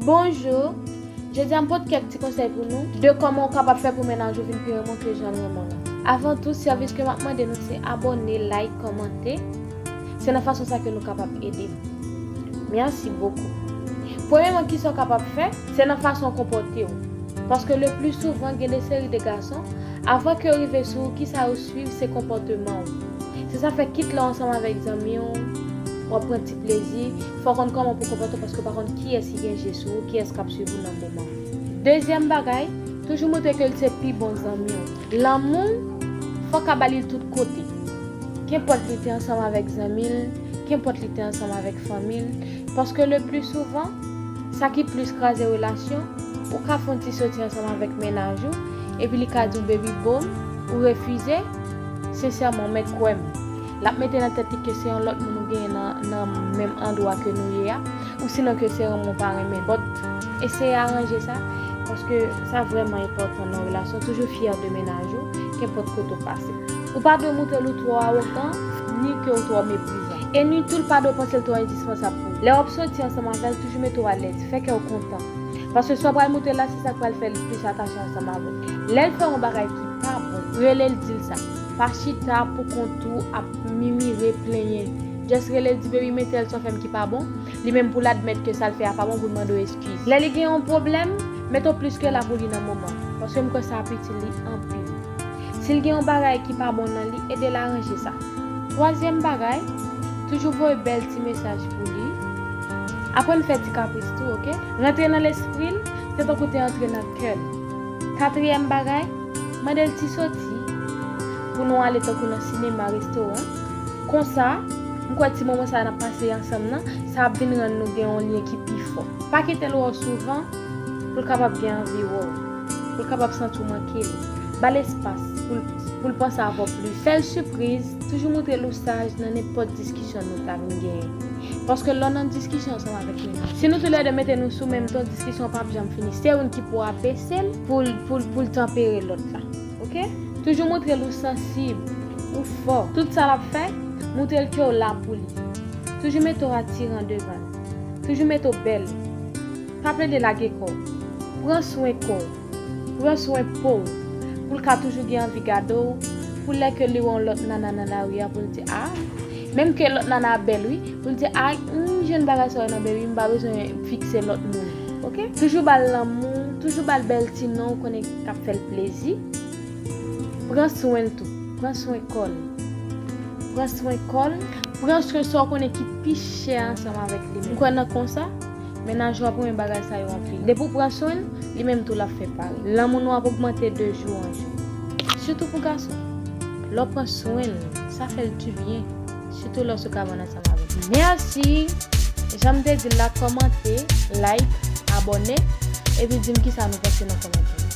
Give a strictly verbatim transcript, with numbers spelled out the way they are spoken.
Bonjou. Jodi a m pote kèk ti konsèy pou nou de kòman w kapab fè pou mennaj ou vin pi renmen w ke jan l renmen w lan. Avan tou, sèvis ke m ap mande nou se abòne, like, kòmante. Se nan fason sa ke nou kapab ede m. Mèsi bokou. Premyèman, kisa w kapab fè? Se nan fason w konpòte w. Paske le pli souvan, gen de seri de gason, avan ke yo rive sou ou, kisa yo swiv, se konpòteman w. Se sa fè kit lè w ansanm avèk zanmi w, w ap pran ti plezi, fò w konn kòman pou w konpòte w paske w pa konn kiyès ki gen je sou ou, kiyès k ap swiv ou nan moman. Dezyèm bagay, toujou montre ke l se pi bon zanmi w. Lanmou, fò w ka ba li l tout kote. Kenpòt li te ansanm avèk zanmi l, kenpòt li te ansanm avèk fanmi l, paske le pli souvan, sa ki plis kraze relasyon, ou ka fè yon ti soti ansanm avèk mennaj ou, epi li ka di w baby boom, ou refize, sensèman, w mèt kwè m. L ap mete nan tèt li ke se yon lòt moun ou genyen nan, nan menm andwa ke nou ye a, ou sinon ke se yon moun ou pa renmen. But, eseye aranje sa, paske sa vrèman enpòtan nan relasyon. Toujou fyè de mennaj ou, kenpòt kote w pase. Ou pa dwe montre l ou twò awogan, ni ke w twò meprizan. E ni tou l pa dwe panse l twò endispansab pou ou. Lè w ap soti ansanm avè l, toujou mete w alèz, fè kè w kontan. Paske sa w pral montre l la, se sa k pral fè l plis atache ansanm avè w. Lè l fè yon bagay ki pa bon, rele l di l sa. Pa chita pou kont ou ap mimire, plenyen. Just rele l di, baby, men tèl sa w fè m ki pa bon. Li menm pou l admèt ke sa l fè a pa bon, pou l mande w eskiz. Lè li gen yon pwoblèm, mete w plis ke la pou li nan moman. Paske m kwè sa ap itil li anpil. Si l gen yon bagay ki pa bon nan li, ede l aranje sa. Twazyèm bagay, toujou voye bèl ti mesaj pou li. Aprann fè ti kapris tou, oke? Rantre nan lespri l, se tankou te antre nan kè l. Katriyèm bagay, mande l ti soti pou nou ale tankou nan sinema, restoran. Konsa, m kwè ti moman sa n ap pase ansanm nan, sa ap vin rann nou gen yon lyen ki pi fò. Pa kite l wè w souvan pou l kapab gen anvi wè w, pou l kapab santi w manke l. Ba l espas pou l, pou l panse avè w plis. Fè l sipriz, toujou montre l ou saj nan nenpòt diskisyon nou ta vin genyen. Paske lè w nan diskisyon ansanm avèk mennaj, si nou toulède mete nou sou menm ton, diskisyon p ap janm fini. Se youn ki pou abese l pou l, pou l, pou l tanpere lòt la. Oke? Toujou montre l ou sansib, ou fò. Tout sa l ap fè, montre l ke w la pou li. Toujou mete w atiran devan l. Toujou mete w bèl. Pa plede lage kò w. Pran swen kò w. Pran swen po w. Pou l ka toujou gen anvi gade w. Pou lè ke li wè yon lòt nana nan lari a, pou l di, a, menm ke lòt nana a bèl, wi. Pou l di, a, m jwenn bagay sa yo nan baby, m pa bezwen fikse lòt moun. Oke? Toujou ba l lanmou, toujou ba l bèl ti non, ou konnen k ap fè l plezi. Pran swen l tou. Pran swen kò l. Pran swen kò l. Pran swen sa w konnen ki pi chè ansanm avèk li menm. M kwè nan konsa, mennaj ou ap renmen bagay sa yo anpil. Depi w pran swen l, li menm tou l ap fè parèy. Lanmou nou ap ogmante de jou an jou. Sitou pou gason. Lè w pran swen l, sa fè l dibyen. Sitou lè w sou kabann ansanm avè l. Mèsi! Jan m te di l la, kòmante, like, abòne, epi di m kisa nou panse nan kòmantè.